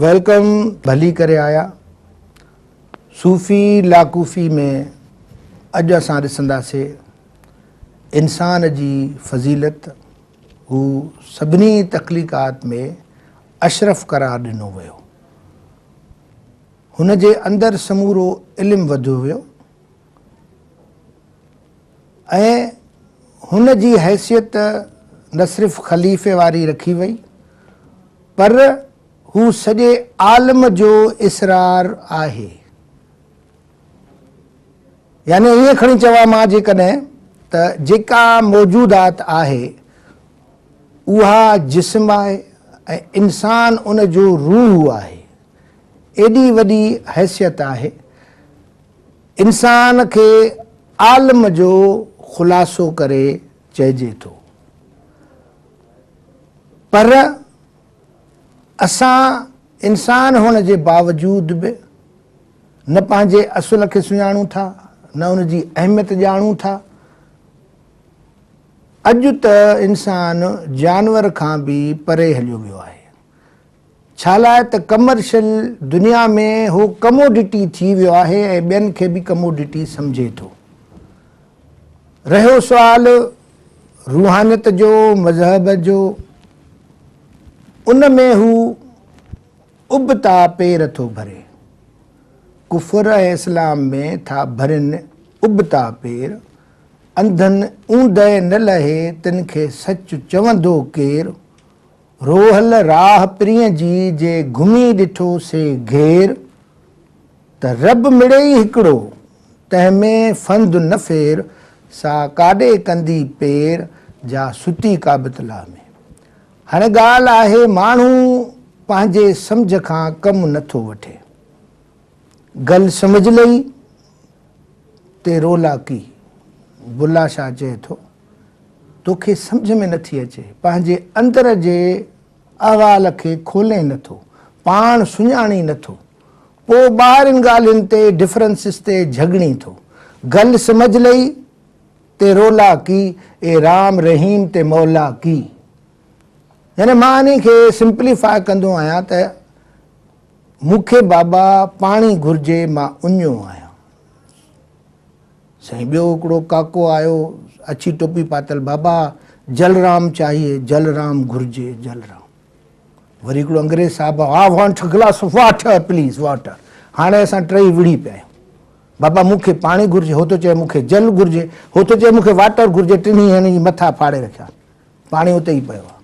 Welcome ڀلي ڪري آيا. صوفي لاڪوفي ۾ اڄ اسان ڏسنداسي انسان جي فضيلت، هو سڀني تخليقات ۾ اشرف قرار ڏنو ويو. هن جي اندر سمورو علم وڌو ويو ۽ هن جي حيثيت نه صرف خليفي واري رکي وئي پر هو سڄي عالم جو اسرار آهي. يعني ائين کڻي چوان مان جيڪڏهن ته جيڪا موجودات آهي اها جسم آهي ۽ انسان ان جو روح آهي. ايڏي وڏي حيثيت آهي. انسان کي عالم جو خلاصو ڪري چئجي ٿو. پر اسان انسان هئڻ جي باوجود به نه پنهنجي اصل کي سڃاڻون ٿا، نه ان جي اهميت ڄاڻون ٿا. اڄ ته انسان جانور کان به پري هليو ويو آهي. ڇا لاء ته ڪمرشل دنيا ۾ هو ڪموڊٽي ٿي ويو آهي ۽ ٻين کي به ڪموڊٽي سمجهي ٿو. رهيو سوال روحانيت جو، مذهب جو، ان ۾ هو ابتا پير ٿو ڀري. ڪفر ۽ اسلام ۾ ٿا ڀرين ابتا پير، انڌن اوندهه نه لهي تن کي سچ چوندو ڪير. روحل راهه پرينء جي جي گهمي ڏٺو سي گهير، ته رب مڙيئي هڪڙو، تنهن ۾ ڦند نه ڦير، سا ڪاڏي ڪندي پير، جا ستي ڪعبة الله ۾. هاڻي ڳالهه آهي ماڻهو پنهنجي سمجهه کان ڪم نه ٿو وٺي. گل سمجهه لئي تي رولا ڪي. بلا شاهه چئي ٿو. توکي سمجهه ۾ نٿي اچي، پنهنجي اندر جي احوال کي کولين نٿو، پاڻ سڃاڻين نٿو، پوء ٻاهرين ڳالهين تي ڊفرنسز تي جهڳڙين ٿو. گل سمجهه لئي تي رولا ڪي، اي رام رحيم تي مولا ڪي. يعني مان انهي کي سمپليفاء ڪندو آهيان ته مون کي بابا پاڻي گهرجي مان اڃيو آهيان. سائين ٻيو هڪڙو ڪاڪو آيو اڇي ٽوپي پاتل بابا جل رام چاهيي جل رام گهرجي جل رام وري هڪڙو انگريز صاحب I want glass of water please water هاڻي اسان ٽئي وڙهي پيا آهيون بابا مون کي پاڻي گهرجي هو ٿو چئي مون کي جل گهرجي هو ٿو چئي مون کي واٽر گهرجي ٽنهي هن جي مٿا ڦاڙي رکيا پاڻي اتي ئي پيو آهي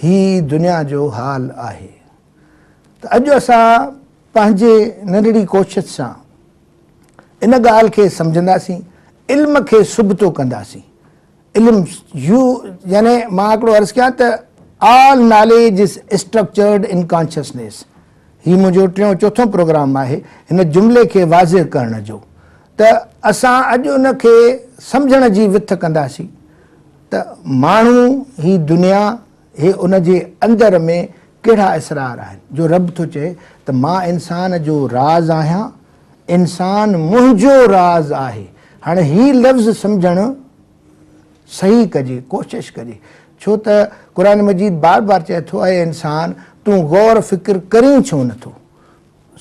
هي دنيا جو حال آهي ته اڄ اسان پنهنجي ننڍڙي ڪوشش سان ان ڳالهه کي سمجهنداسين، علم کي سبتو ڪنداسين. علم يو يعني مان هڪڙو عرض ڪيان ته all knowledge is structured in consciousness. هي منهنجو ٽيون چوٿون پروگرام آهي هن جملي کي واضح ڪرڻ جو ته اسان اڄ ان کي سمجهڻ جي وٿ ڪنداسين ته ماڻهو هي دنيا هي ان جي اندر ۾ ڪهڙا اسرار آهن جو رب ٿو چئي ته مان انسان جو راز آهيان، انسان منهنجو راز آهي. هاڻي هي لفظ سمجهڻ صحيح ڪجي، ڪوشش ڪجي، ڇو ته قرآن مجيد بار بار چئي ٿو اي انسان تون غور فڪر ڪرين ڇو نه ٿو؟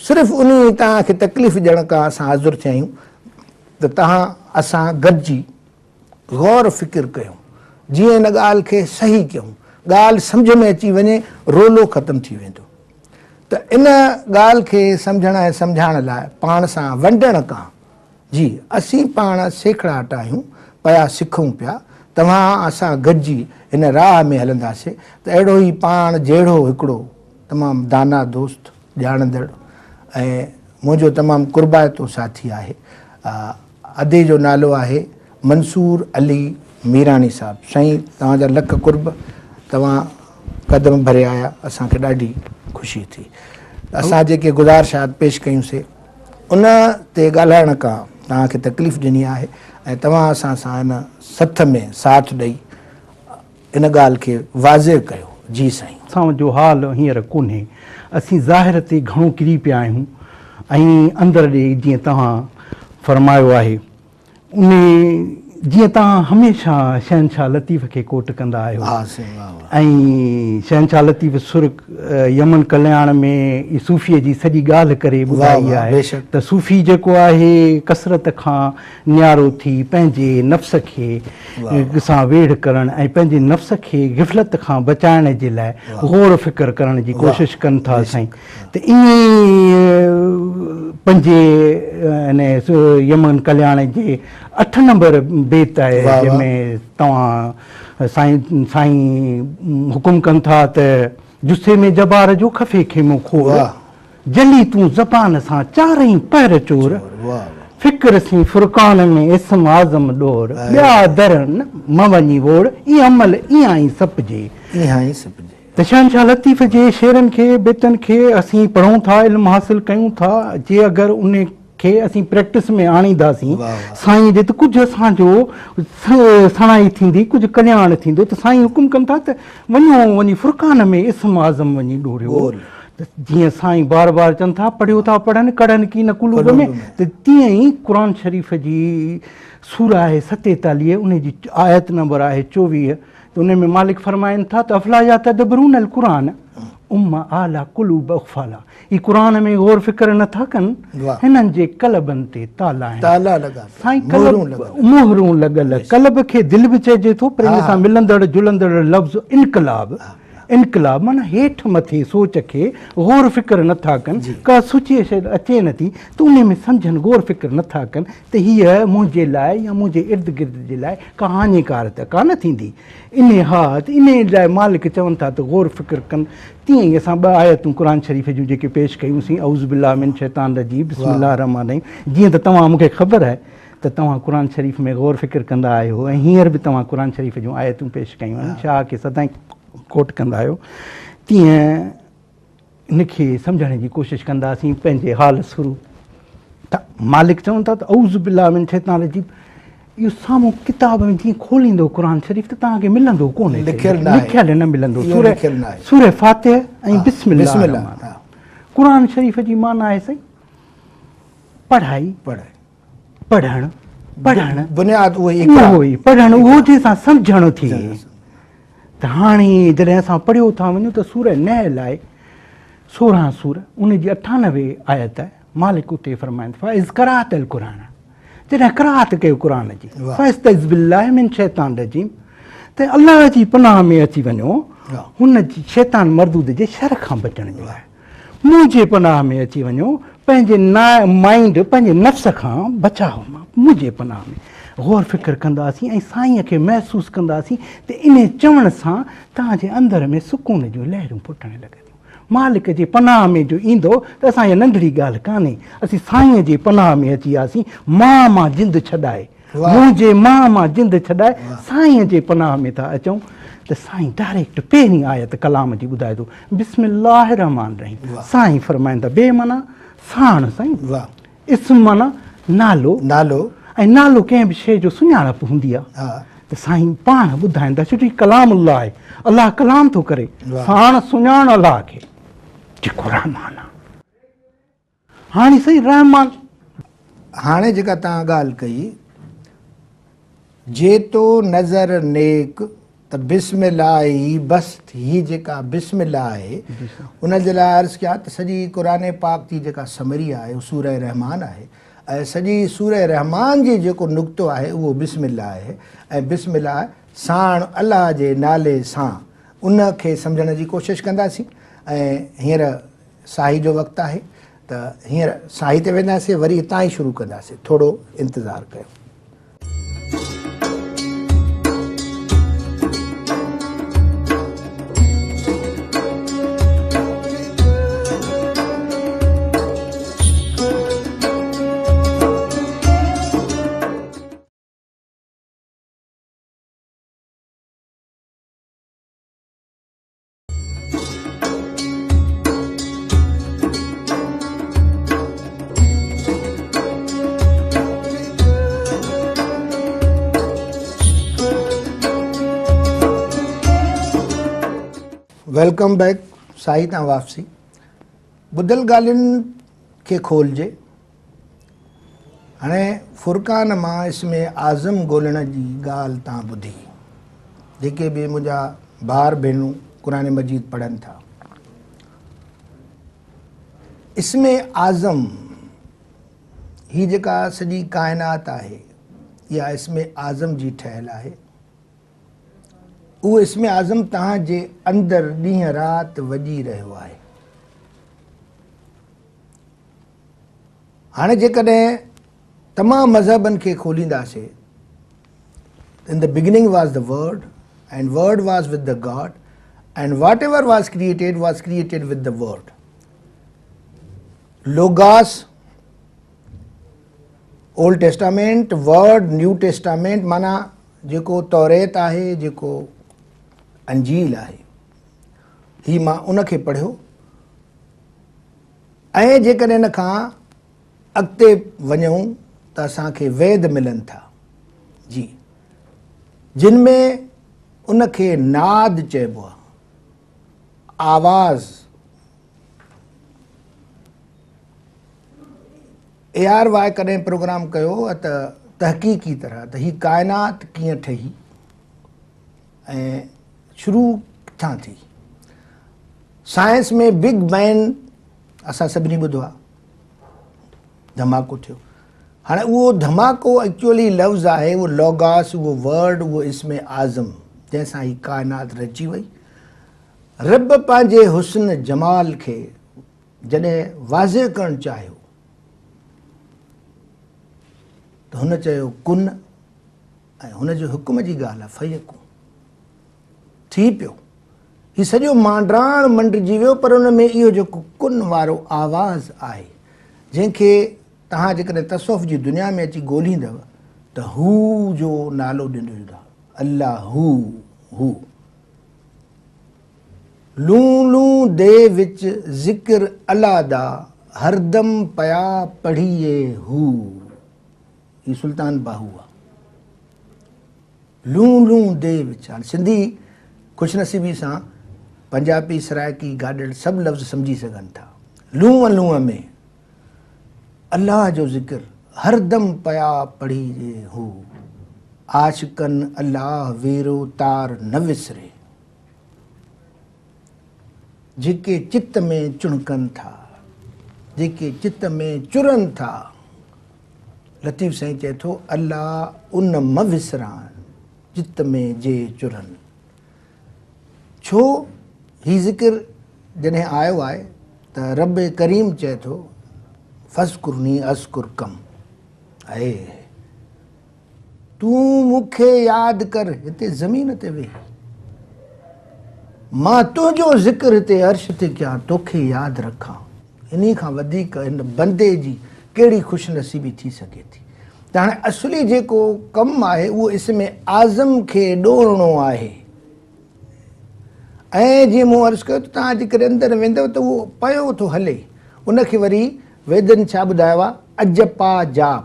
صرف انهي توهان کي تڪليف ڏيڻ کان اسان حاضر ٿيا آهيون ته توهان اسان گڏجي غور فڪر ڪيون جيئن ان ڳالهه کي صحيح ڪيون، ڳالهه سمجهه ۾ اچي وڃي رولو ختم ٿي ويندو ته ان ڳالهه کي سمجهڻ ۽ سمجهائڻ لاء پاڻ سان ونڊڻ ڪان جي اسين پاڻ سيکڙاٽ آهيون پيا سکون پيا توهان اسان گڏجي هن راهه ۾ هلنداسي ته اهڙو ئي پاڻ جهڙو هڪڙو تمام دانا دوست ڄاڻندڙ ۽ منهنجو تمام قربائتو ساٿي آهي ادي جو نالو آهي منصور علي ميراڻي صاحب سائين توهان جا لک قرب توهان قدم ڀري آيا اسان کي ڏاڍي خوشي ٿي اسان جيڪي گذارشات پيش ڪيون سي ان تي ڳالهائڻ کان توهان کي تڪليف ڏني آهي ۽ توهان اسان سان ان سٿ ۾ ساٿ ڏئي ان ڳالهه کي واضح ڪيو جي سائين. اسان جو حال هينئر ڪونهي. اسين ظاهر تي گهڻو ڪري پيا آهيون ۽ اندر ڏي جيئن توهان فرمايو آهي انهي جيئن توهان هميشه شهنشاهه لطيف کي ڪوٽ ڪندا آهيو ۽ شهنشاهه لطيف سر يمن ڪلياڻ ۾ صوفيء جي سڄي ڳالهه ڪري ٻڌائي آهي ته صوفي جيڪو آهي ڪثرت کان نيارو ٿي پنهنجي نفس کي سان ويڙهه ڪرڻ ۽ پنهنجي نفس کي غفلت کان بچائڻ جي لاء غور فڪر ڪرڻ جي ڪوشش ڪن ٿا سائين ته ائين ئي پنهنجي ان يمن ڪلياڻ جي اٺ نمبر بيت آهي جنهن ۾ توهان سائين سائين حڪم ڪن ٿا ته جثي ۾ جبار جو خفي خيمو کوڙ جلي تون زبان سان چارئي پهر چور فڪر سين فرقان ۾ اسم اعظم ڏور ٻيا در نه م وڃي ووڙ اي عمل ايان ئي سپجي. ايان ئي سپجي. ته شهنشاهه لطيف جي شعرن کي، بيتن کي اسين پڙهون ٿا، علم حاصل ڪيون ٿا، جي اگر ان کي اسين پريڪٽس ۾ آڻينداسين سائين جي ته ڪجهه اسان جو سڻائي ٿيندي، ڪجهه ڪلياڻ ٿيندو ته سائين حڪم ڪن ٿا ته وڃو وڃي فرقان ۾ اسم اعظم وڃي ڏوريو ته جيئن سائين بار بار چون ٿا پڙهيو ٿا پڙهن ڪڙهن ڪين قلوب ۾ ته تيئن ئي قرآن شريف جي سورة آهي 47 ان جي آيت نمبر آهي 24 ته ان ۾ مالڪ فرمائن ٿا ته افلا يتدبرون القرآن ام اعلي قلوب اغفالا هي قرآن ۾ غور فڪر نه ٿا ڪن هنن جي قلبن تي تالا آهن تالا لڳا سائين قلب مهرون لڳل قلب کي دل به چئجي ٿو پر ان سان ملندڙ جلندڙ لفظ انقلاب انقلاب معنيٰ هيٺ مٿي سوچ کي غور فڪر نه ٿا ڪن ڪا سچويشن اچي نه ٿي ته ان ۾ سمجهن غور فڪر نه ٿا ڪن ته هيء منهنجي لاء يا منهنجي ارد گرد جي لاء ڪا هاڃيڪار ته ڪانه ٿيندي. انهيء ها ته انهيء لاء مالڪ چون ٿا ته غور فڪر ڪن. تيئن ئي اسان ٻه آيتون قرآن شريف جون جيڪي پيش ڪيون سين، اعوذ بالله من الشيطان الرجيم بسم الله الرحمٰن الرحيم جيئن ته توهان مون کي خبر آهي ته توهان قرآن شريف ۾ غور فڪر ڪندا آهيو ۽ هينئر به توهان قرآن شريف جون آيتون پيش ڪيون آهن، شاهه کي سدائين ڪوٽ ڪندا آهيو، تيئن ان کي سمجهڻ جي ڪوشش ڪنداسين پنهنجي حال سرو ته مالڪ چون ٿا ته اعوذ بالله من الشيطان الرجيم اهو سامهون ڪتاب ۾ جيئن کوليندو قرآن شريف ته توهان کي ملندو ڪونه لکيل ناهي لکيل نه ملندو سوره سوره فاتحه ۽ بسم الله الرحمن قرآن شريف جي معنيٰ آهي سائين پڙهائي پڙهائي پڙهڻ پڙهڻ بنياد اهو ئي اهو ئي پڙهڻ اهو جنهن سان سمجهڻ ٿئي ته هاڻي جڏهن اسان پڙهيو ٿا وڃون ته سوره نحل آهي 16 سور ان جي 98 آيت آهي مالڪ اتي فرمائن فاذ قرات القرآن جڏهن قرات ڪيو قرآن جي فاستعذ بالله من شيطان الرجيم ته الله جي پناهه ۾ اچي وڃو هن شيطان مردود جي شر کان بچڻ جي لاء منهنجي پناهه ۾ اچي وڃو، پنهنجي مائينڊ، پنهنجي نفس کان بچاء مان منهنجي پناهه ۾ غور فڪر ڪنداسين ۽ سائينء کي محسوس ڪنداسين ته انهي چوڻ سان توهان جي اندر ۾ سڪون جون لهرون ڦٽڻ لڳنديون. مالڪ جي پناهه ۾ جو ايندو ته اسان جي ننڍڙي ڳالهه ڪانهي، اسين سائينء جي پناهه ۾ اچي وياسين، مان مان جند ڇڏائي. منهنجي مان مان جند ڇڏائي سائين جي پناهه ۾ ٿا اچون ته سائين ڊائريڪٽ پهرين آيت ڪلام جي ٻڌائي ٿو بسم الله الرحمٰن الرحيم سائين فرمائن ٿا بي معنيٰ ساڻ سائين اسم معنيٰ نالو نالو ۽ نالو ڪنهن به شيء جو سڃاڻپ هوندي آهي ته سائين پاڻ ٻڌائن ٿا ڇو جو هي ڪلام الله آهي الله ڪلام ٿو ڪري ساڻ سڃاڻ الله کي جيڪو رحمان آهي هاڻي سائين رحمان. هاڻي جيڪا توهان ڳالهه ڪئي جي تو نظر نيڪ ته بسم الله ئي بس هي جيڪا بسم الله آهي ان جي لاء عرض ڪيا ته سڄي قرآن پاڪ جي جيڪا سمري آهي اهو سوره رحمان آهي ۽ سڄي سوره رحمان جي جيڪو نقطو آهي اهو بسم الله آهي ۽ بسم الله ساڻ الله جي نالي سان ان کي سمجهڻ جي ڪوشش ڪنداسين ۽ هينئر ساهي جو وقت آهي ته هينئر ساهي تي وينداسين وري هتان ئي شروع ڪنداسين ٿورو انتظار ڪيو. Welcome back ساهي تان واپسي ٻڌل ڳالهين کي کولجي. هاڻي فرقان مان اسم اعظم ڳولڻ جي ڳالهه تان ٻڌي. جيڪي به منهنجا ڀائر ڀينرون قرآن مجيد پڙهن ٿا. اسم اعظم هي جيڪا سڄي ڪائنات آهي اها اسم اعظم جي ٺهيل آهي. اهو اسم اعظم توهان جي اندر ڏينهن رات وڄي رهيو آهي. هاڻي جيڪڏهن تمام مذهبن کي کولينداسي In the beginning was the word and word was with the God and whatever was created was created with the word. Logos Old Testament word New Testament معنيٰ جيڪو توريت آهي جيڪو انجيل آهي هي مان ان کي پڙهيو ۽ جيڪڏهن ان کان اڳتي وڃون ته اسان کي ويد ملن ٿا جي جن ۾ ان کي ناد چئبو آهي آواز اي آر وائي ڪڏهن پروگرام ڪيو ته تحقيقي طرح ته هي ڪائنات ڪيئن ٺهي ۽ شروع ڪٿان ٿي. سائنس ۾ بگ بين اسان سڀني ٻڌو آهي ڌماڪو ٿيو هاڻي اهو ڌماڪو ايڪچوئلي لفظ آهي اهو لوگاس اهو ورڊ اهو اسم اعظم جنهن سان هي ڪائنات رچي وئي رب پنهنجي حسن جمال کي جڏهن واضح ڪرڻ چاهيو ته هن چيو ڪن ۽ هن جي حڪم جي ڳالهه آهي فيڪون ٿي پيو. هي سڄو مانڊراڻ منڊجي ويو پر ان ۾ اهو جيڪو ڪن وارو آواز آهي جنهن کي توهان جيڪڏهن تصوف جي دنيا ۾ اچي ڳولهيندؤ ته هو جو نالو ڏنو ويندو آهي الله هو هو لون لون the وچ ذڪر الله دا هردم پيا پڙهيئي هو. هي سلطان باهو آ. لون لون the وچ. هاڻي سنڌي خوش نصيبي سان پنجابي، سرائڪي، گاڏڙ سڀ لفظ سمجهي سگهن ٿا. لونء لونء ۾ الله جو ذڪر هردم پيا پڙهيجي هو. عاشقن الله ويرو تار نه وسري. جيڪي چت ۾ چڻڪن ٿا، جيڪي چت ۾ چرن ٿا. لطيف سائين چئي ٿو، الله ان م وسران، چت ۾ جي چرن. ڇو هي ذڪر جڏهن آيو آهي ته رب ڪريم چئي ٿو، فاذڪرني اذڪرڪم. اي تون مون کي ياد ڪر هتي زمين تي ويهي. مان تنهنجو ذڪر هتي عرش تي ڪيان توکي ياد رکان. انهي کان وڌيڪ هن بندي جي ڪهڙي خوش نصيبي ٿي سگهي ٿي. ته هاڻي اصلي جيڪو ڪم آهي اهو اسم اعظم کي ڏورڻو آهي. ۽ جيئن مون عرض ڪيو ته توهان جيڪڏهن اندر ويندؤ ته اهو پيو ٿو هلي. ان کي وري ويدن ڇا ٻڌايو آهي؟ اجپا جاپ.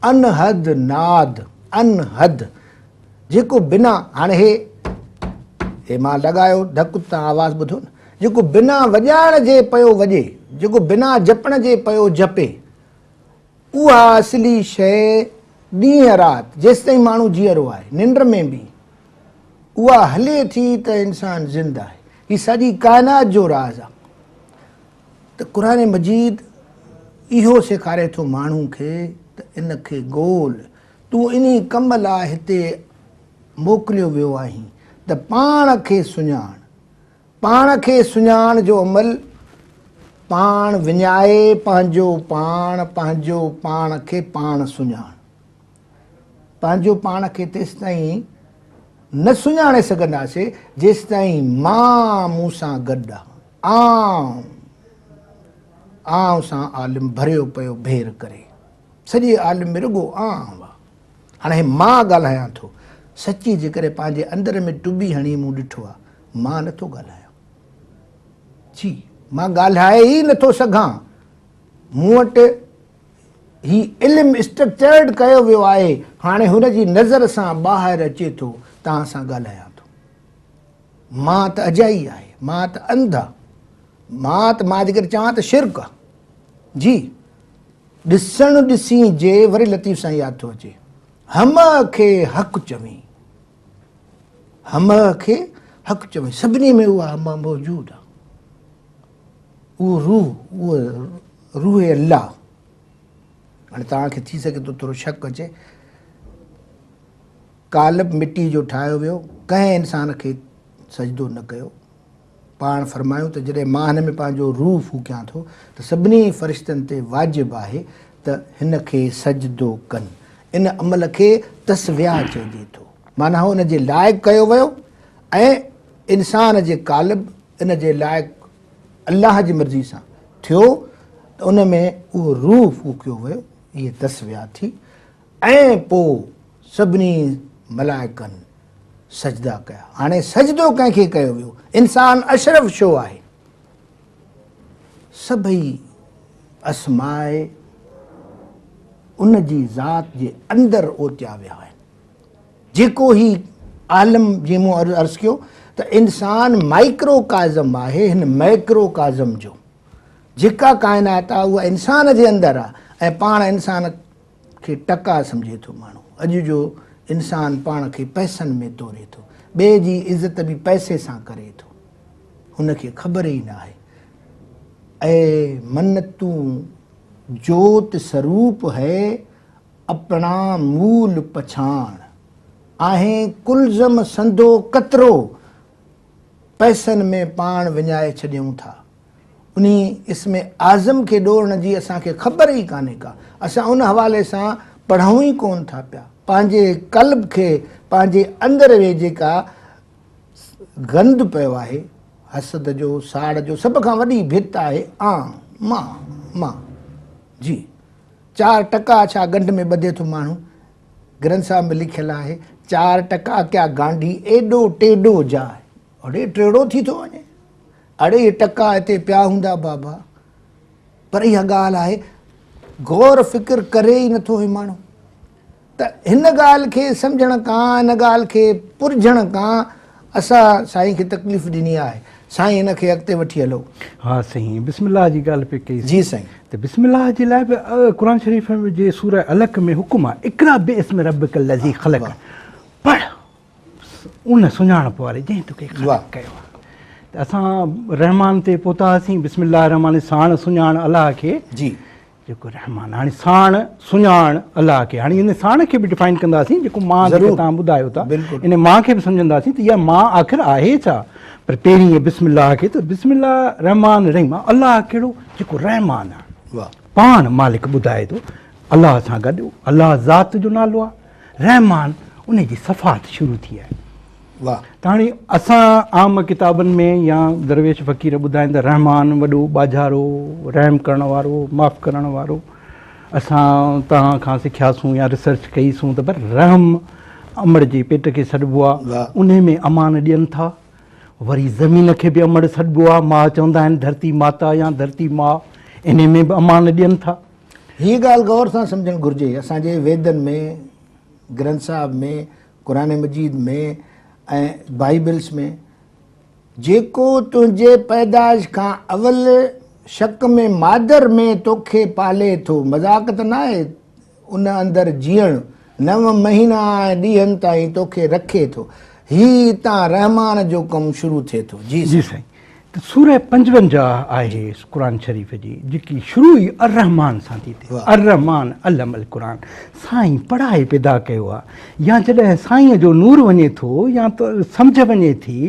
انحد ناد، انحد، جيڪو بنا، هاڻي هي هي مان لڳايو ڌڪ تان آواز ٻڌو نه، جيڪو بنا وڄائڻ جي پيو وڄي، جيڪو بنا جپڻ جي پيو جپي، اها اصلي شيء ڏينهن رات جيستائين ماڻهو جيئرو آهي، ننڊ ۾ به اها هلي ٿي ته انسان زنده آهي. هي سڄي ڪائنات جو راز آهي. ته قرآن مجيد اهو سيکاري ٿو ماڻهو کي ته ان کي ڳول، تون انهي ڪم لاء هتي موڪليو ويو آهين ته پاڻ کي سڃاڻ. پاڻ کي سڃاڻ جو عمل پاڻ وڃائي پنهنجو پاڻ، پنهنجو پاڻ کي پاڻ سڃاڻ. پنهنجو پاڻ کي تيستائين نه سڃاڻي سگهنداسين جيستائين مان مون سان گڏ آ. آئون، آئون سان عالم ڀريو پيو ڀير ڪري. سڄي عالم ۾ رڳو آئون آ. هاڻي هي مان ڳالهايان ٿو. سچي جيڪڏهن پنهنجي اندر ۾ ٽٻي هڻي مون ڏٺو آ، مان نٿو ڳالهايان. جي، مان ڳالهائي ئي نٿو سگهان. مون وٽ هي علم اسٽرڪچرڊ ڪيو ويو آهي، هاڻي هن جي نظر سان ٻاهر اچي ٿو، توهان سان ڳالهايان ٿو. مان ته اجائي آهي، مان ته انڌ آ، مان ته مان جيڪڏهن چوان ته شرڪ آ. جي، ڏسڻ ڏسين جي وري لطيف سائين ياد ٿو اچي. همه کي حق چوين. همه کي حق چوين. سڀني ۾ اها همه موجود آ. اهو روح، اهو روح الله. هاڻي توهان کي ٿي سگهي ٿو ٿورو شڪ اچي. قالب مٽي جو ٺاهيو ويو، ڪنهن انسان کي سجدو نه ڪيو. پاڻ فرمايو ته جڏهن مان هن ۾ پنهنجو روح ڦوڪيان ٿو ته سڀني فرشتن تي واجب آهي ته هن کي سجدو ڪن. ان عمل کي تسويه چئجي ٿو. معنيٰ هو ان جي لائق ڪيو ويو ۽ انسان جي قالب ان جي لائق الله جي مرضي سان ٿيو ته ان ۾ اهو روح ڦوڪيو ويو، هيء تسويه ٿي ۽ پوء سڀني ملائڪن سجدا ڪيا. هاڻي سجدو ڪنهن کي ڪيو ويو؟ انسان اشرف ڇو آهي؟ سڀئي اسماء ان جي ذات جي اندر اوتيا ويا آهن. جيڪو هي عالم جيئن مون عرض ڪيو ته انسان مائڪرو ڪازم آهي هن ميڪرو ڪازم جو. جيڪا ڪائنات آهي اها انسان جي اندر آهي ۽ پاڻ انسان کي ٽڪا سمجهي ٿو ماڻهو. اڄ جو انسان پاڻ کي پئسن ۾ توري ٿو. ٻئي جي عزت به پئسي سان ڪري ٿو. هن کي خبر ئي نه آهي. اي من تون جوت سروپ هي اپڻا مول پڇاڻ. آهين قلزم سندو قطرو. پئسن ۾ پاڻ وڃائي ڇڏيون ٿا. انهي اسم اعظم کي ڏورڻ جي اسان کي خبر ئي ڪانهي ڪا. اسان ان حوالي سان پڙهون ئي ڪونه ٿا پيا. پنهنجي قلب کي پنهنجي اندر ۾ جيڪا گند پيو آهي، حسد جو، ساڙ جو، سڀ کان وڏي ڀت آهي آن، مان، مان. جي. چار ٽڪا ڇا ڳنڍ ۾ ٻڌي ٿو ماڻهو. گرنٿ صاحب ۾ لکيل آهي، چار ٽڪا ڪيا گانڍي ايڏو ٽيڏو جاء. اڙي ٽيڙو ٿي ٿو وڃي. اڙي اهي ٽڪا هتي پيا هوندا بابا. پر اها ڳالهه آهي غور فڪر ڪري ئي نٿو هي ماڻهو ته هن ڳالهه کي سمجهڻ کان هن ڳالهه کي پرجهڻ کان اسان سائين کي تڪليف ڏني آهي. سائين هن کي اڳتي وٺي هلو. ها سائين بسم الله جي ڳالهه پئي ڪئي جي سائين. ته بسم الله جي لاء به قرآن شريف جي سوره علق ۾ حڪم آهي اقرا باسم ربک الذي خلق پڙهه ان سڃاڻپ واري جنهن توکي خلق ڪيو آهي ته اسان رحمان تي پهتا هئاسين بسم الله الرحمٰن ساڻ سڃاڻ الله کي جي جيڪو رحمان هاڻي ساڻ سڃاڻ الله کي هاڻي ان ساڻ کي به ڊفائن ڪنداسين جيڪو مان جيڪو توهان ٻڌايو ٿا ان مان کي به سمجهنداسين ته اها مان آخر آهي ڇا پر پهرين بسم الله کي ته بسم الله الرحمٰن الرحيم الله ڪهڙو جيڪو رحمان آهي پاڻ مالڪ ٻڌائي ٿو الله سان گڏ الله ذات جو نالو آهي رحمان ان جي صفات شروع ٿي آهي. واه. ته هاڻي اسان عام ڪتابن ۾ يا درويش فقير ٻڌائين ته رحمان وڏو ٻاجهارو، رحم ڪرڻ وارو، معاف ڪرڻ وارو. اسان توهان کان سکياسون يا ريسرچ ڪئي سون ته پر رحم امڙ جي پيٽ کي سڏبو آهي، انهي ۾ امان ڏين ٿا. وري زمين کي به امڙ سڏبو آهي، ماء چوندا آهن ڌرتي ماتا يا ڌرتي ماء، انهي ۾ به امان ڏين ٿا. هيء ڳالهه غور سان سمجهڻ گهرجي. اسان جي ويدن ۾، گرنٿ صاحب ۾، قرآن مجيد ۾ ۽ بائيبلس ۾ جيڪو تنهنجي پيدائش کان اول شڪ ۾ مادر ۾ توکي پالي ٿو، مذاق ته ناهي، ان اندر جيئڻ نو مهينا ۽ ڏينهن تائين توکي رکي ٿو. هي اتان رحمان جو ڪم شروع ٿئي ٿو. جي جي سائين. ته سوره 55 آهي قرآن شريف جي جيڪي شروع ئي الرحمان سان ٿي ٿئي الرحمان علم القرآن سائين پڙهائي پيدا ڪيو آ يا جڏهن سائين جو نور وڃي ٿو يا ته سمجهه وڃي ٿي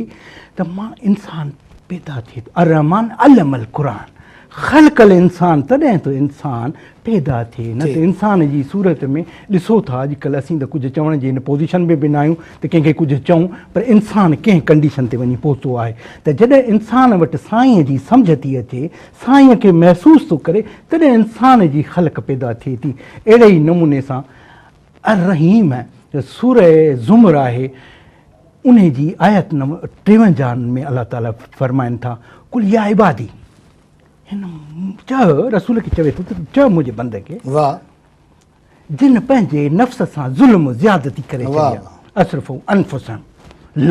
ته مان انسان پيدا ٿئي ٿو الرحمان علم القرآن خلق الانسان تڏهن ٿو انسان پيدا ٿئي نه ته انسان جي صورت ۾ ڏسو ٿا اڄڪلهه اسين ته ڪجهه چوڻ جي ان پوزيشن ۾ به نه آهيون ته ڪنهن کي ڪجهه چئون پر انسان ڪنهن ڪنڊيشن تي وڃي پهتو آهي ته جڏهن انسان وٽ سائين جي سمجهه ٿي اچي سائين کي محسوس ٿو ڪري تڏهن انسان جي خلق پيدا ٿئي ٿي اهڙي ئي نموني سان الرحيم سوره زمر آهي انهي جي آيت نمبر 53 ۾ الله تعالي فرمائن ٿا قل يا عبادي هن چئه رسول کي چوي ٿو ته چئه منهنجي بندي کي واه جن پنهنجي نفس سان ظلم زيادتي ڪري ڇڏي اسرفو انفسهم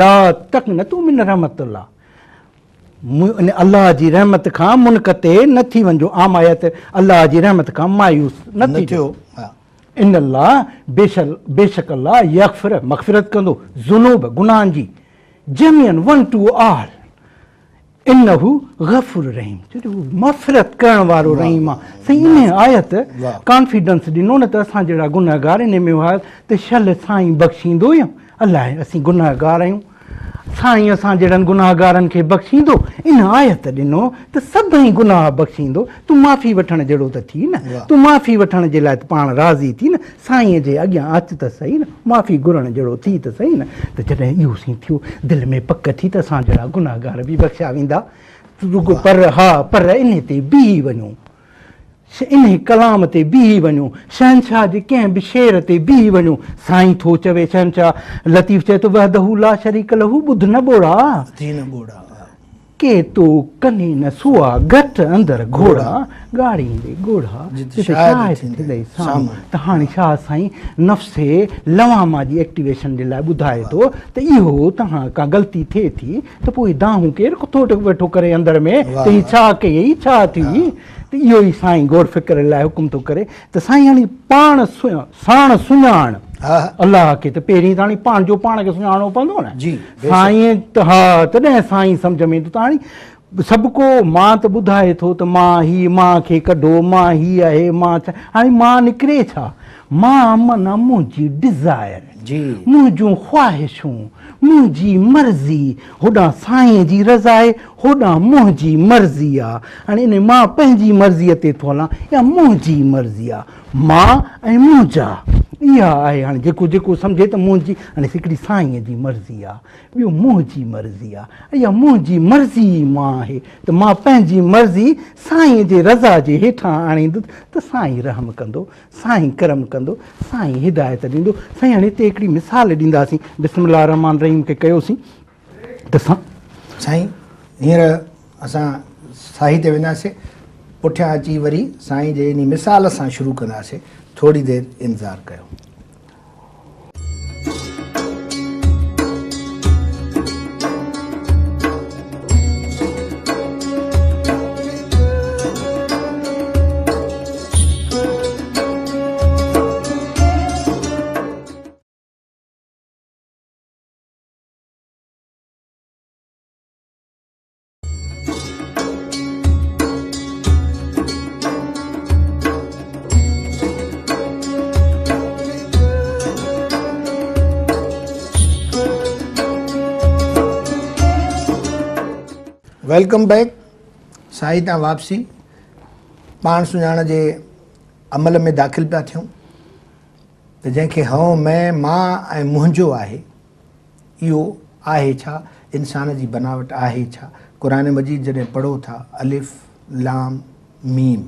لا تقنطوا من رحمت الله. ان الله جي رحمت کان منقطع نه ٿي وڃجو، عام آيت الله جي رحمت کان مايوس نه ٿجو. ان الله بيشڪ الله يغفر مغفرت ڪندو ذنوب گناهن جي جميعا ون ٽو آل انه غفور رحيم ڇو جو هو مغفرت ڪرڻ وارو رحيم آ. سائين انهي آيت ڪانفيڊنس ڏنو نه ته اسان جهڙا گنهگار انهي ۾ هئا ته شل سائين بخشيندو يا الاء اسين گنهگار آهيون سائين اسان جهڙن گنهگارن کي بخشيندو ان آيت ڏنو ته سڀئي گناهه بخشيندو تون معافي وٺڻ جهڙو ته ٿي نه تون معافي وٺڻ جي لاء ته پاڻ راضي ٿي نه سائين جي اڳيان اچ ته سهي نه، معافي گهرڻ جهڙو ٿي ته سهي نه، ته جڏهن اهو سين ٿيو، دل ۾ پڪ ٿي ته اسان جهڙا گنهگار به بخشيا ويندا، رڳو پر ها پر انهي تي بيهي وڃو، انهي ڪلام تي بيهي وڃو، شهنشاهه جي ڪنهن به شعر تي بيهي وڃو، سائين ٿو چوي، شهنشاهه لطيف چئي ٿو وحده لا شريڪ له ٻڌ نه ٻوڙا. ٿي نه ٻوڙا. ڪي تو ڪني نه سوئا گهٽ اندر گهوڙا ڳاڙيندي ڳوڙها جت شاهد ٿيندئي سامهون ته هاڻي شاهه سائين نفس لوامه جي ايڪٽيويشن جي لاء ٻڌائي ٿو ته اهو توهان کان غلطي ٿئي ٿي ته پوء دانهون ڪير ٿو ويٺو ڪري اندر ۾ ته هي ڇا ڪيئي ڇا ٿي ته اهو ئي سائين غور فڪر لاء حڪم ٿو ڪري ته سائين هاڻي پاڻ ساڻ سڃاڻ الله کي ته پهرين ته هاڻي پاڻ جو پاڻ کي سڃاڻڻو پوندو نه جي سائين ته ها تڏهن سائين سمجھ ۾ ايندو ته هاڻي سڀ ڪو مان ته ٻڌائي ٿو ته مان هي مان کي ڪڍو مان هي آهي مان ڇا هاڻي مان نڪري ڇا مان معنيٰ منهنجي ڊزائر جي منهنجون خواهشون منهنجي مرضي هوڏانهن سائين جي رضا آهي هوڏانهن منهنجي مرضي آ هاڻي انهي مان پنهنجي مرضيء تي ٿو هلان يا منهنجي مرضي آ مان ۽ منهنجا اها آهي هاڻي جيڪو جيڪو سمجهي ته منهنجي هاڻي هڪڙي سائينء جي مرضي آ ٻيو منهنجي مرضي آ اها منهنجي مرضي ئي مان آهي ته مان پنهنجي مرضي سائينء جي رضا جي هيٺان آڻيندس ته سائين رحم ڪندو سائين ڪرم ڪندو سائين هدايت ڏيندو سائين هاڻي هتي هڪڙي مثال ڏينداسين بسم الله الرحمٰن الرحيم کي ڪيوسين ته سائين هينئر اسان ساهي تي وينداسين پٺيان اچي وري سائين جي انهي مثال سان شروع ڪنداسين ٿوري دير انتظار ڪيو. Welcome back سائين تان واپسي پاڻ سڃاڻ جي عمل ۾ داخل پيا ٿيون ته جنهن کي هئو مين مان ۽ منهنجو آهي اهو آهي ڇا؟ انسان جي بناوٽ آهي ڇا؟ قرآن مجيد جڏهن پڙهو ٿا الف لام ميم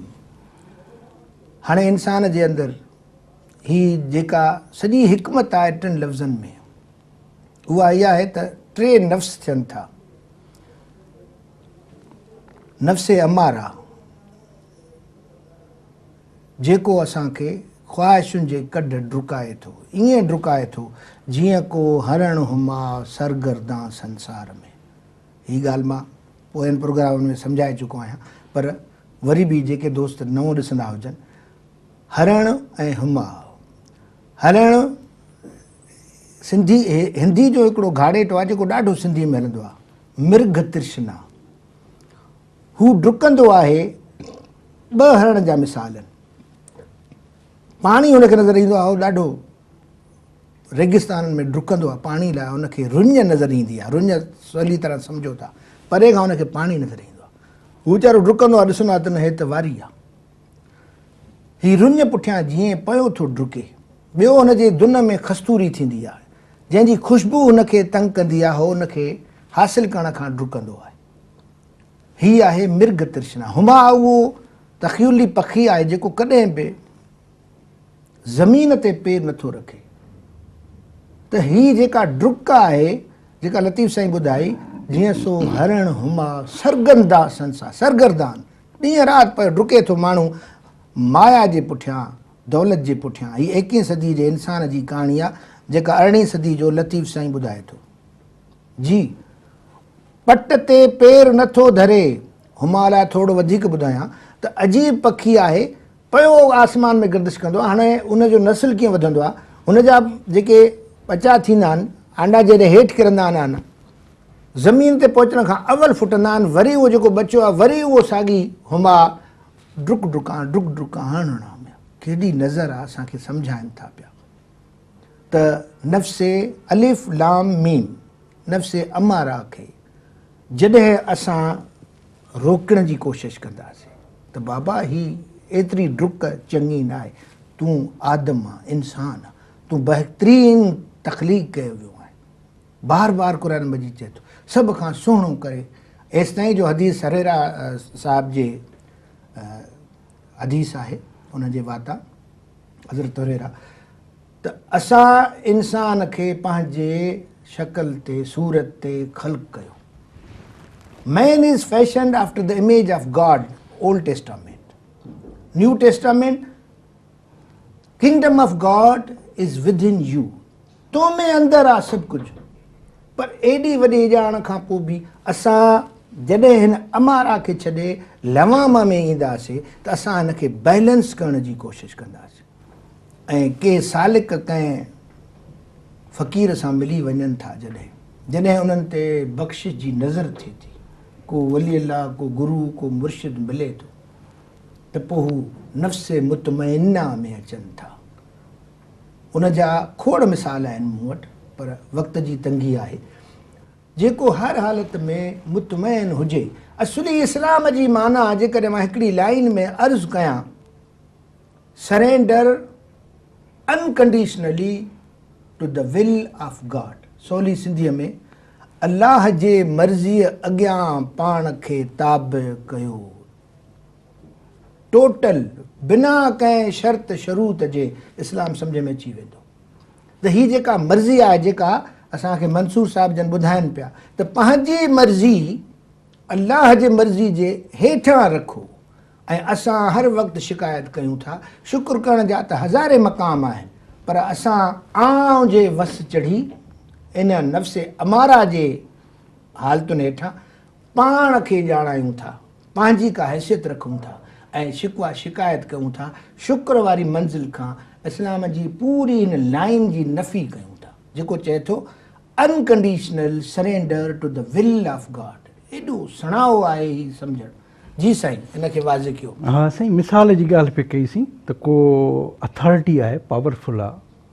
هاڻي انسان جي اندر هي جيڪا سڄي حڪمت آهي ٽن لفظن ۾ اها اها آهي ته ٽي نفس ٿين ٿا نفس اماره جيڪو اسان کي خواهشن جي ڪڍ ڊڪائي ٿو، ائين ڊڪائي ٿو جيئن ڪو هرڻ هما سرگردان سنسار ۾. هي ڳالهه مان پوين پروگرامن ۾ سمجهائي چڪو آهيان پر وري به جيڪي دوست نئون ڏسندا هجن، هرڻ ۽ هما. هرڻ سنڌي هندي جو هڪڙو گهاڙيٽو آهي جيڪو ڏاڍو سنڌي ۾ هلندو آهي، مرگهه ترشنا. هو ڊڪندو آهي. ٻه هرڻ جا مثال آهن. پاڻي هن کي نظر ايندو آهي، هو ڏاڍو ريگستانن ۾ ڊڪندو آهي پاڻي لاء، هن کي رڃ نظر ايندي آهي، رڃ سولي طرح سمجهو ٿا، پري کان هن کي پاڻي نظر ايندو آهي، هو ويچارو ڊڪندو آهي، ڏسندو آهي ته نه هي ته واري آهي، هي رڃ پٺيان جيئن پيو ٿو ڊڪي. ٻيو هن جي دن ۾ خستوري ٿيندي آهي، جنهن جي خوشبو هن کي تنگ ڪندي آهي، هو ان کي حاصل ڪرڻ کان ڊڪندو آهي. هي آهي مرگ ترشنا. هما اهو تخيلي پکي آهي جيڪو ڪڏهن به زمين تي پير نٿو رکي. ته هي جيڪا ڊڪ آهي جيڪا لطيف سائين ٻڌائي جيئن سو هرڻ هما سرگندا سنسا سرگردان ڏينهن رات پيو ڊڪي ٿو ماڻهو مايا جي پٺيان دولت جي پٺيان. هي ايڪيهين صدي جي انسان جي ڪهاڻي آهي جيڪا ارڙهين صدي جو لطيف سائين ٻڌائي ٿو. جي. پٽ تي پير نه ٿو ڌري. هما لاء ٿورڙو وڌيڪ ٻڌايان ته عجيب پکي آهي، پيو آسمان ۾ گردش ڪندو آهي. هاڻي ان جو نسل ڪيئن وڌندو آهي، هن جا جيڪي ٻچا ٿيندا آهن، آنڊا جڏهن هيٺ ڪرندا آهن، زمين تي پهچڻ کان اول ڦٽندا آهن، وري اهو جيڪو ٻچو آهي وري اهو ساڳي هما ڊڪ ڊڪان ڊڪ ڊڪان هڻ هڻان ۾. ڪيڏي نظر آهي اسان کي سمجهائن ٿا پيا ته نفس الف لام ميم نفس اماره کي جڏهن اسان روڪڻ جي ڪوشش ڪنداسين ته بابا هي ايتري ڊڪ چڱي ناهي، تون آدم آن، انسان آن، تون بهترين تخليق ڪيو ويو آهين. بار بار قرآن مجيد چئي ٿو سڀ کان سهڻو ڪري، ايستائين جو حديث هريره صاحب جي حديث آهي ان جي واتان حضرت هريره ته اسان انسان کي پنهنجي شڪل تي صورت تي خلق ڪيو. Man is fashioned after the image of God, Old Testament. New Testament, Kingdom of God is within you. تو ۾ اندر آ سڀ ڪجهه. پر ايڏي وڏي ڄاڻ کان پوء به اسان جڏهن هن امارا کي ڇڏي لوامه ۾ اينداسين ته اسان هن کي بيلنس ڪرڻ جي ڪوشش ڪنداسين. ۽ ڪي سالڪ ڪنهن فقير سان ملي وڃن ٿا جڏهن جڏهن انهن تي بخشش جي نظر ٿئي ٿي، ڪو ولي الله، ڪو گرو، ڪو مرشد ملي ٿو ته پوء هو نفس مطمئنه ۾ اچن ٿا. ان جا کوڙ مثال آهن مون وٽ پر وقت جي تنگي آهي. جيڪو هر حالت ۾ مطمئن هجي. اصلي اسلام جي معنيٰ جيڪڏهن مان هڪڙي لائين ۾ عرض ڪيان Surrender unconditionally to the will of God سولي سنڌيء ۾ الله جي مرضيء اڳيان پاڻ کي تابع ڪيو. ٽوٽل بنا ڪنهن شرط شروط جي اسلام سمجهه ۾ اچي ويندو ته هي جيڪا مرضي آهي جيڪا اسان کي منصور صاحب جن ٻڌائن پيا ته پنهنجي مرضي الله جي مرضي جي هيٺان رکو ۽ اسان هر وقت شڪايت ڪيون ٿا، شڪر ڪرڻ جا ته هزارين مقام آهن، پر اسان آنء جي وس چڙهي ان نفس اماره جي حالتن هيٺان پاڻ کي ڄاڻايون ٿا، پنهنجي ڪا حيثيت رکون ٿا ۽ شڪوه شڪايت ڪيون ٿا، شڪر واري منزل کان اسلام جي پوري هن لائين جي نفي ڪيون ٿا، جيڪو چئي ٿو Unconditional surrender to the will of God ايڏو سڻائو آهي هي سمجهڻ. جي سائين ان کي واضح ڪيو. ها سائين مثال جي ڳالهه پئي ڪئي سين ته ڪو اٿارٽي آهي پاورفل آ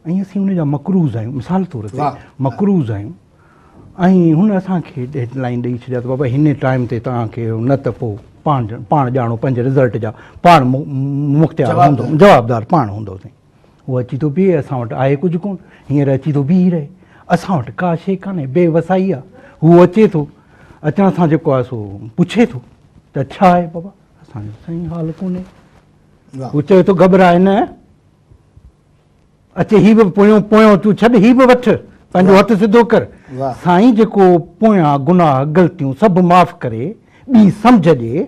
۽ اسين ان جا مقروض آهيون مثال طور تي مقروض آهيون ۽ هن اسان کي ڊيڊ لائين ڏئي ڇڏيا ته بابا هن ٽائيم تي توهان کي نه ته پوء پاڻ پاڻ ڄاڻو پنهنجي رزلٽ جا پاڻ مختيار هوندو جوابدار پاڻ هوندو سائين هو اچي ٿو بيهي اسان وٽ آهي ڪجهه ڪونه هينئر اچي ٿو بيهي رهي اسان وٽ ڪا شيء ڪانهي بي وسائي آ هو اچي ٿو اچڻ سان جيڪو آهي سو پڇي ٿو ته ڇا آهي بابا اسان جو سائين حال ڪونهي هو چوي ٿو گهٻراء نه اچي هي به پويون پويون تون ڇڏ هي به وٺ پنهنجو هٿ سڌو ڪر سائين جيڪو پويان گناهه غلطيون سڀ معاف ڪري ٻي سمجهه ڏي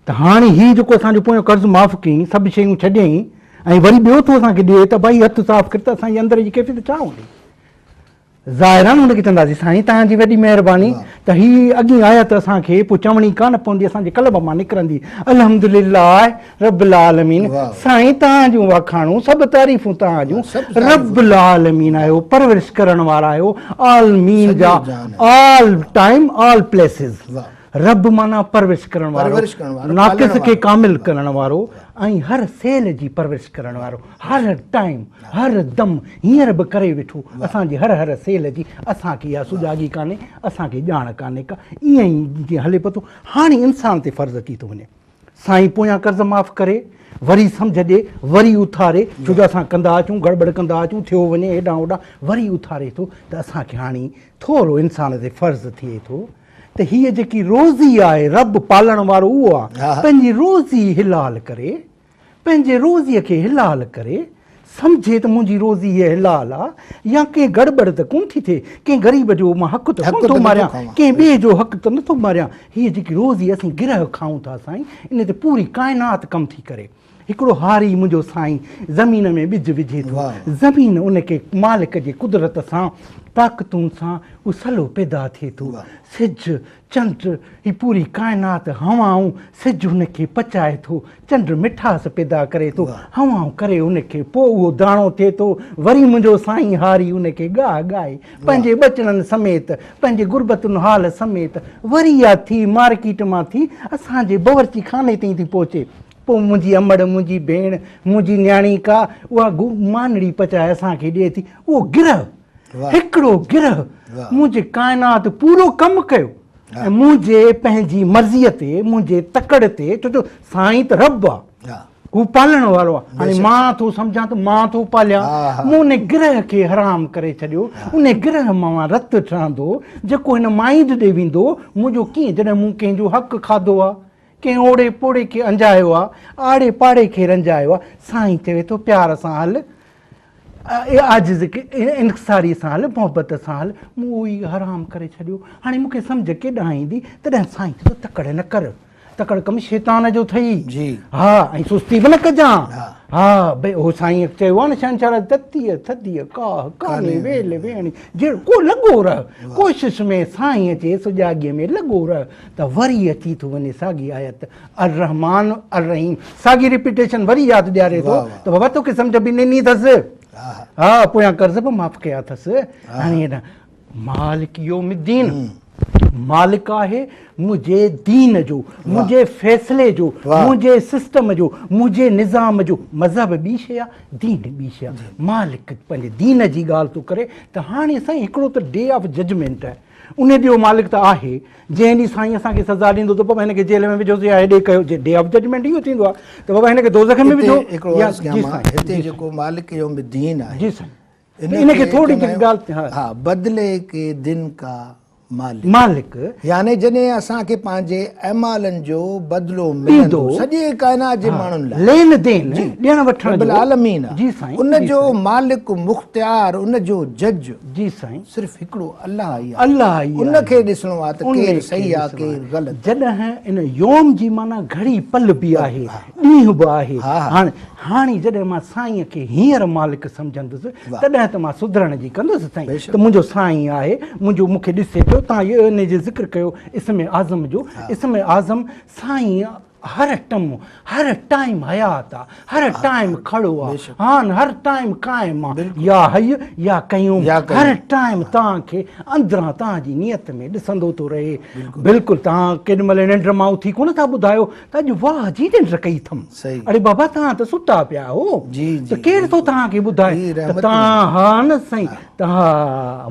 ته هاڻي هي جيڪو اسان جو پويون قرض معاف ڪيائين، سڀ شيون ڇڏيائين ۽ وري ٻيو ٿو اسان کي ڏئي ته ڀائي هٿ صاف ڪر ته اسان جي اندر جي ڪيفيت ڇا هوندي؟ ظاهر آهي نه هن کي چونداسين سائين توهان جي وڏي مهرباني ته هي اڳين آيت اسان کي پوء چوڻي ڪانه پوندي اسان جي قلب مان نڪرندي الحمدلله رب العالمين سائين توهان جون واکاڻون سڀ تعريفون توهان جون رب العالمين آهيو پرورش ڪرڻ وارا آهيو عالمين جا آل ٽائيم آل پليسز رب معنيٰ پرورش ڪرڻ وارو، ناقص کي ڪامل ڪرڻ وارو ۽ هر سيل جي پرورش ڪرڻ وارو، هر ٽائيم، هر دم، هينئر به ڪري ويٺو اسان جي هر هر سيل جي، اسان کي اها سجاڳي ڪانهي، اسان کي ڄاڻ ڪانهي ڪا، ائين ئي جيئن هلي پيو ٿو، هاڻي انسان تي فرض اچي ٿو وڃي، سائين پويان قرض معاف ڪري، وري سمجهه ڏي، وري اٿاري، ڇو جو اسان ڪندا اچون، گڙٻڙ ڪندا اچون، ٿيو وڃي هيڏانهن هوڏانهن، وري اٿاري ٿو ته اسان کي هاڻي ٿورو انسان تي فرض ٿئي ٿو ته هيء جيڪي روزي آهي، رب پالڻ وارو اهو آهي، پنهنجي روزي حلال ڪري، پنهنجي روزيء کي حلال ڪري، سمجهي ته منهنجي روزي هيء حلال آ، يا ڪنهن گڙٻڙ ته ڪونه ٿي ٿئي، ڪنهن غريب جو مان حق ته ڪونه ٿو ماريان، ڪنهن ٻئي جو حق ته نٿو ماريان، هيء جيڪي روزي اسين گرهه کائون ٿا سائين، ان تي پوري ڪائنات ڪم ٿي ڪري. هڪڙو هاري منهنجو سائين زمين ۾ ٻج وجهي ٿو، زمين ان کي مالڪ جي قدرت سان طاقتن سان اهو سلو پيدا ٿئي ٿو. سج، چنڊ، هي پوري ڪائنات، هوائون، سج ان کي پچائي ٿو، چنڊ مٺاس پيدا ڪري ٿو، هوائون ڪري ان کي، پوء اهو داڻو ٿئي ٿو، وري منهنجو سائين هاري ان کي ڳاهه ڳائي، پنهنجي ٻچڙن سميت، پنهنجي غربتن حال سميت، وري اها ٿي مارڪيٽ مان ٿي اسان جي باورچي خاني تائين ٿي پهچي. پوء منهنجي امڙ، منهنجي ڀيڻ، منهنجي نياڻي ڪا اها مانڙي پچائي اسان کي ڏئي ٿي. اهو گرهه، هڪڙو گرهه منهنجي ڪائنات پورو ڪم ڪيو ۽ منهنجي پنهنجي مرضيء تي، منهنجي تڪڙ تي، ڇو جو سائين ته رب آ، هو پالڻ وارو آ. هاڻي مان ٿو سمجهان ته مان ٿو پاليان، مون ان گرهه کي حرام ڪري ڇڏيو، ان گرهه مان رت ٺهندو، جيڪو هن مائينڊ ڏي ويندو، منهنجو ڪيئن، جڏهن مون ڪنهن جو حق کاڌو آ، ڪنهن اوڙي پوڙي کي انجايو آ، آڙي پاڙي کي رنجايو آ، سائين چوي ٿو پيار سان هل، عاجز کي انڪساري سان هل، محبت سان هل، مون اهو ئي حرام ڪري ڇڏيو، هاڻي مون کي سمجهه ڪيڏانهن ايندي، تڏهن سائين چوي ٿو تڪڙ نه ڪر، تڪڙ ڪم شيطان جو اٿئي، ها ۽ سستي به نه ڪجان، ها ڀئي اهو سائين چيو آ نه شهنشاهه تتيء ٿڌيء ڪاهه ڪانهي ويل ويهڻي جهڙو ڪو لڳو رهه، ڪوشش ۾ سائين جي سجاڳيء ۾ لڳو رهه، ته وري اچي ٿو وڃي ساڳي آيت الرحمان الرحيم ساڳي ريپيٽيشن وري ياد ڏياري ٿو ته بابا توکي سمجهه به ڏني اٿس ها پويان قرض به معاف ڪيا اٿس هاڻي هيڏانهن مالڪ يوم الدين مالڪ آهي منهنجي دين جو منهنجي فيصلي جو منهنجي سسٽم جو منهنجي نظام جو مذهب ٻي شيء آهي دين ٻي شيء آهي مالڪ پنهنجي دين جي ڳالهه ٿو ڪري ته هاڻي سائين هڪڙو ته ڊي آف ججمينٽ آهي ان ڏينهن مالڪ ته آهي، جنهن ڏينهن سائين اسان کي سزا ڏيندو ته بابا هن کي جيل ۾ وجهوس يا هيڏي ڪيو، جي ڊي آف ججمينٽ اهو ٿيندو آهي ته بابا هن کي دوزخ ۾ وجهو هتي هڪڙو يا عرض ڪيان جي مان، سائين، هتي جي جيڪو مالڪ يوم الدين آهي، جي سائين، ان کي ٿوري جيڪي ڳالهه ها. ها بدلي ڪي دن ڪا مالڪ. مالڪ. يعني جڏهن اسان کي پنهنجي اعمالن جو بدلو ملندو ڏيندو. سڄي ڪائنات جي ماڻهن لاء. لين دين، ڏيڻ وٺڻ رب جو. العالمين آهي. جي سائين، ان جي جو سائين. مالڪ مختيار، ان جو جج. جي سائين. صرف هڪڙو الله ئي آهي. الله ئي آهي. ان کي ڏسڻو آهي ته ان ڪير کي صحيح آهي ڏسڻو ڪير آهي. غلط. جڏهن ان يوم جي معنيٰ گهڙي پل به آهي، ڏينهن به آهي. هاڻي هاڻي جڏهن مان سائين کي هينئر مالڪ سمجهندس تڏهن ته مان سڌرڻ جي ڪندس سائين ته منهنجو سائين آهي، منهنجو مون کي ڏسي پيو. تان ان جي ذڪر ڪيو اسم اعظم جو، اسم اعظم سائين هر ٽم هر ٽائيم حيات آ، هر ٽائيم کڙو آ، هان هر ٽائيم قائم آ، يا حي يا قيوم هر ٽائيم توهان کي اندران توهان جي نيت ۾ ڏسندو ٿو رهي. بلڪل توهان ڪيڏي مهل ننڊ مان اٿي ڪونه ٿا ٻڌايو ته اڄ واهه جي ننڊ ڪئي اٿم. اڙي بابا توهان ته ستا پيا هو ته ڪير ٿو توهان کي ٻڌائي ته توهان ها نه سائين ته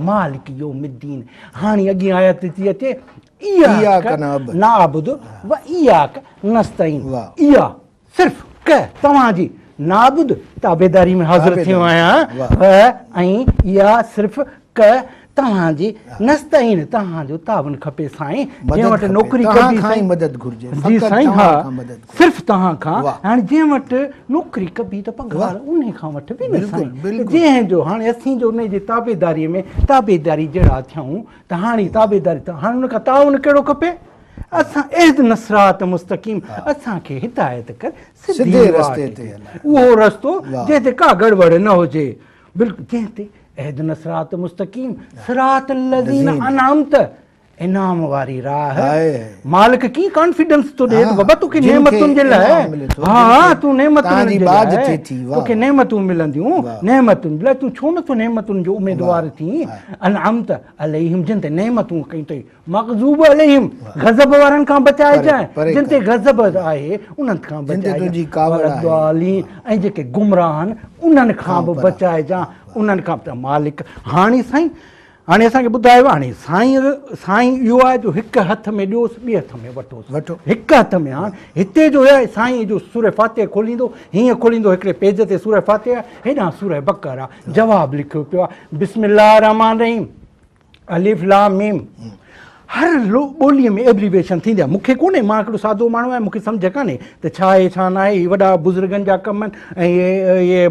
مالڪ يوم الدين. هاڻي اڳين آيت ٿي اچي اياڪ نعبد و اياڪ نستعين ايا صرف ڪ توهان جي نعبد تابعداري ۾ حاضر ٿيو آهيان و ۽ ايا صرف ڪ توهان جي نستعين توهان جو تعاون کپي سائين جنهن وٽ نوڪري ڪبي سائين مدد گهرجي جي سائين ها صرف توهان کان هاڻي جنهن وٽ نوڪري ڪبي ته پگهار انهي کان وٺبي نه سائين جنهن جو هاڻي اسين جو انهي جي تابعداري ۾ تابعداري جهڙا ٿيون ته هاڻي تابعداري ته هاڻي ان کان تعاون ڪهڙو کپي؟ اسان اهدنا الصراط المستقيم اسان کي هدايت ڪر سڌي رستي تي اهو رستو جنهن تي ڪا گڙٻڙ نه هجي بلڪل جنهن تي اهدنا الصراط المستقيم صراط الذين انعمت انعام واري راهه مالڪ ڪي ڪانفيڊنس ٿو ڏي ته بابا توکي نعمتن جي لاء ها تون نعمتن جي لاء توکي نعمتون ملنديون نعمتن جي لاء تون ڇو نٿو نعمتن جو اميدوار ٿين انعمت عليهم جن تي نعمتون ڪيون اٿئي مغضوب عليهم غضب وارن کان بچائجانء جن تي غضب آهي انهن کان بچائجانء ۽ جيڪي گمراهه آهن انهن کان به بچائجانء انهن کان ته مالڪ هاڻي سائين هاڻي اسان کي ٻڌايو هاڻي سائين سائين اهو آهي جو هڪ هٿ ۾ ڏيوس ٻئي هٿ ۾ وٺوس وٺو هڪ هٿ ۾ هاڻ هتي جو آهي سائين جو سوره فاتحه کوليندو هيئن کوليندو هڪڙي پيج تي سوره فاتحه هيڏانهن سوره بقره جواب لکيو پيو آهي بسم الله الرحمٰن الرحيم الف لام ميم هر ٻوليء ۾ ايبريويشن ٿيندي آهي مون کي ڪونهي مان هڪڙو سادو ماڻهو آهيان مون کي سمجهه ڪانهي ته ڇا آهي ڇا ناهي هي وڏا بزرگن جا ڪم آهن ۽ اهي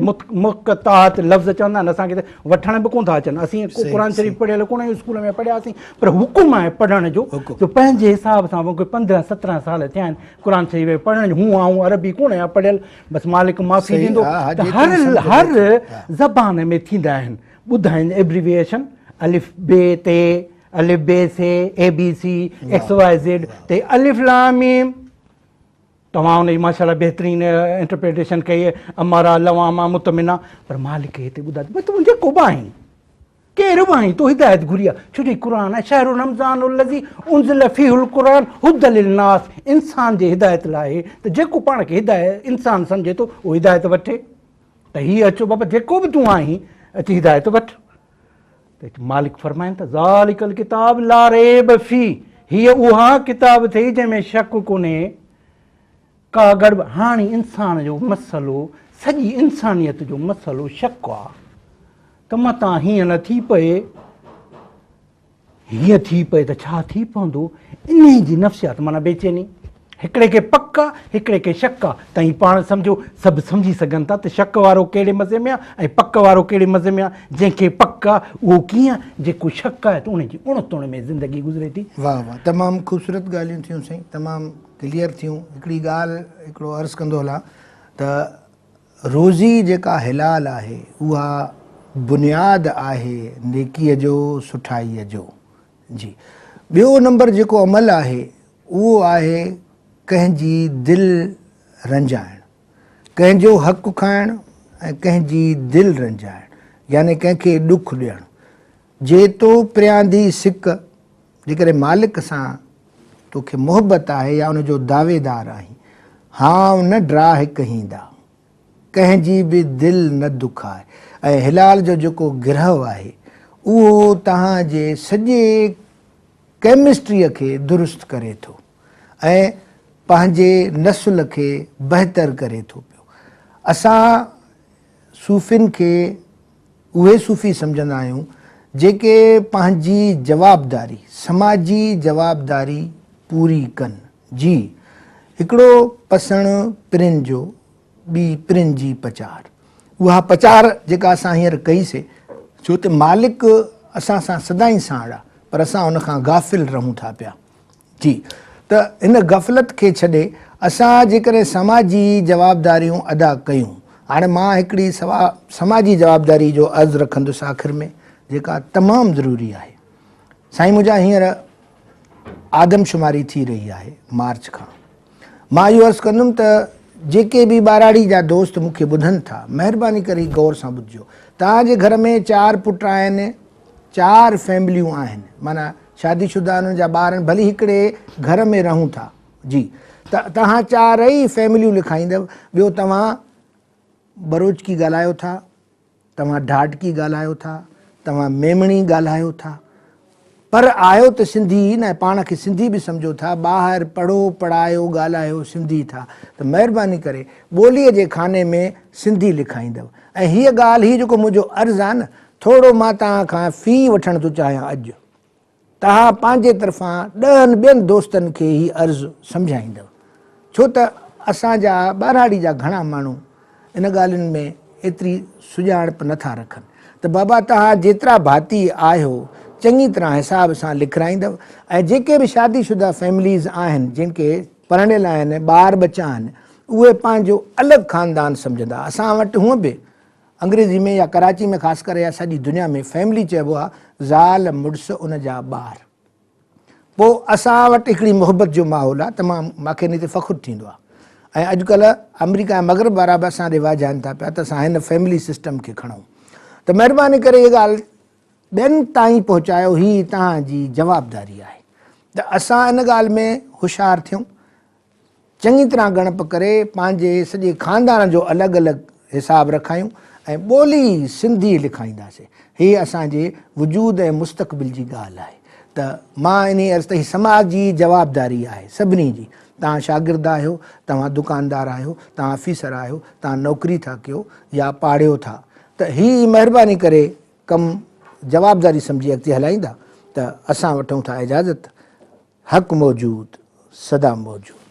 مقطعات لفظ چوندا آهن اسان کي ته وٺڻ به ڪونه ٿا اچن اسين ڪو قرآن شريف پڙهيل ڪونه آهيون اسڪول ۾ پڙهياسين پر حڪم آهي پڙهڻ جو ته پنهنجي حساب سان مون کي 15 17 سال ٿيا آهن قرآن شريف پڙهڻ جو هون آئون عربي ڪونه آهيان پڙهيل بس مالڪ معافي ڏيندو ته هر هر زبان ۾ ٿيندا آهن ٻڌائين ايبريويشن الف بي تي، الف بي سي، اي بي سي، ايڪس واء زيڊ تي الف لام ميم. توهان ان جي ماشاء الله بهترين انٽرپريٽيشن ڪئي، امارا، لواما، مطمئنه، پر مالڪ هتي ٻڌائي ٿو ڀئي تون جيڪو به آهين، ڪير به آهين، تو هدايت گهري آهي، ڇو جو هي قرآن آهي، شهر رمضان الذي انزل فيه القرآن هدي للناس، انسان جي هدايت لاء آهي ته جيڪو پاڻ کي هدايت انسان سمجهي ٿو اهو هدايت وٺي ته هي اچو بابا جيڪو به تون آهين اچي هدايت وٺ. ته مالڪ فرمائن ٿا ذالڪ الڪتاب لا ريب فيه، هيء اها ڪتاب اٿئي جنهن ۾ شڪ ڪونهي ڪا گڙٻ. هاڻي انسان جو مسئلو، سڄي انسانيت جو مسئلو شڪ آ ته متان هيئن نه ٿي پئي، هيئن ٿي پئي ته ڇا ٿي پوندو؟ انهي جي نفسيات معنيٰ بيچيني. هڪڙي کي پڪ آ، هڪڙي کي شڪ آ. توهين پاڻ سمجهو، سڀ سمجهي سگهن ٿا ته شڪ وارو ڪهڙي مزي ۾ آ ۽ پڪ وارو ڪهڙي مزي ۾ آ. جنهن کي پڪ آ اهو ڪيئن، جيڪو شڪ آهي ته ان جي اڻ تڻ ۾ زندگي گذري ٿي. واھ واھ تمام خوبصورت ڳالهيون ٿيون سائين تمام ڪليئر ٿيون. هڪڙي ڳالهه هڪڙو عرض ڪندو هلان ته روزي جيڪا حلال آهي اها بنياد آهي نيڪيء جو سٺائيء جو. جي ٻيو نمبر جيڪو عمل آهي اهو آهي ڪنهن جي دل رنجائڻ، ڪنهن جو حق کائڻ ۽ ڪنهن جي دل رنجائڻ يعني ڪنهن کي ڏک ڏيڻ. جي تو پرياندي سڪ، جيڪڏهن مالڪ سان توکي محبت آهي يا ان جو دعويدار آهين، هانء نه ڊاهه ڪهيندا، ڪنهن جي به دل نه دکاء ۽ حلال جو جيڪو گرهه آهي اهو توهان جي سڄي ڪيمسٽريء کي درست ڪري ٿو ۽ پنهنجي نسل کي بهتر ڪري ٿو پيو. اسان صوفين کي اهي صوفي سمجهندا آهيون جيڪي پنهنجي جوابداري، سماجي جوابداري پوري ڪن. جي هڪڙو پسڻ پرين جو، ٻي پرين جي پچار. اها پچار جيڪا اسان هينئر ڪئي سي، ڇو ته مالڪ اسان سان سدائين ساڻ آ، پر اسان ان کان غافل رهون ٿا پيا. جي ته ان غفلت کي ڇڏي اسان جيڪڏهن سماجي جوابداريون ادا ڪيون. هاڻي مان هڪڙي سوا سماجي جوابداري جو عرض رکندس آخر ۾ جيڪا تمام ضروري آهي. سائين منهنجا هينئر آدمشماري ٿي رهي آهي مارچ کان. مان اهو عرض ڪندم ته جيڪي به ٻهراڙي جا دوست مون کي ٻڌن ٿا مهرباني ڪري غور سان ٻڌجو. توهان جي گهر ۾ 4 پٽ آهن، 4 فيمليون آهن معنيٰ شادي شده انهن جا ٻار آهن ڀلي هڪڙي گهر ۾ رهون ٿا جي ته توهان چارئي فيمليون لکائيندؤ. ٻيو توهان ٻروچڪي ڳالهايو ٿا، توهان ڍاٽڪي ڳالهايو ٿا، توهان ميمڻي ڳالهايو ٿا، پر آهيو ته سنڌي ئي نه، پاڻ کي سنڌي به سمجهو ٿا، ٻاهر پڙهو پڙهايو ڳالهايو سنڌي ٿا ته مهرباني ڪري ٻوليء جي خاني ۾ سنڌي لکائيندؤ. ۽ هيء ڳالهه هي جيڪو منهنجو عرض آهي نه، ٿورو مان توهان کان في وٺڻ ٿو چاهيان اڄ. توهان پنهنجي طرفان ڏهن ٻين دوستن کي هي عرض سمجهائيندؤ. ڇو ته اسان جا ٻهراڙي جا گهڻا ماڻهو ان ڳالهين ۾ ايتري سڄاڻپ نه ٿا رکن ته بابا توهان جيترا ڀاتي آهيو چڱي طرح حساب سان لکرائيندؤ ۽ جيڪي به شادي شده فيمليز آهن جن کي پرڻيل آهن ٻار ٻچا آهن اهي پنهنجو الڳ خاندان سمجهندا. اسان وٽ هونء به انگريزي ۾ يا ڪراچي ۾ خاص ڪري يا سڄي دنيا ۾ فيملي چئبو آ زال مڙس ان جا ٻار. پوء اسان وٽ هڪڙي محبت جو ماحول آ تمام مان کي ان تي فخر ٿيندو آ ۽ اڄڪلهه آمريڪا ۽ مغرب وارا به اسان ڏي واجهائن ٿا پيا ته اسان هن فيملي سسٽم کي کڻون ته مهرباني ڪري هي ڳالهه ٻين تائين پهچايو هي توهان جي جوابداري آهي ته اسان ان ڳالهه ۾ هوشيار ٿيون چڱي طرح ڳڻپ ڪري پنهنجي سڄي خاندان جو الڳ الڳ حساب رکايون ۽ ٻولي سنڌي لکائينداسين. هي اسان جي وجود ۽ مستقبل جي ڳالهه آهي ته مان انهي عرض ته هي سماجي جوابداري آهي سڀني جي. توهان شاگرد آهيو، توهان دڪاندار آهيو، توهان آفيسر آهيو، توهان نوڪري ٿا ڪيو يا پاڙهيو ٿا ته هي مهرباني ڪري ڪم جوابداري سمجهي اڳتي هلائيندا ته اسان وٺون ٿا اجازت. حق موجود سدا موجود.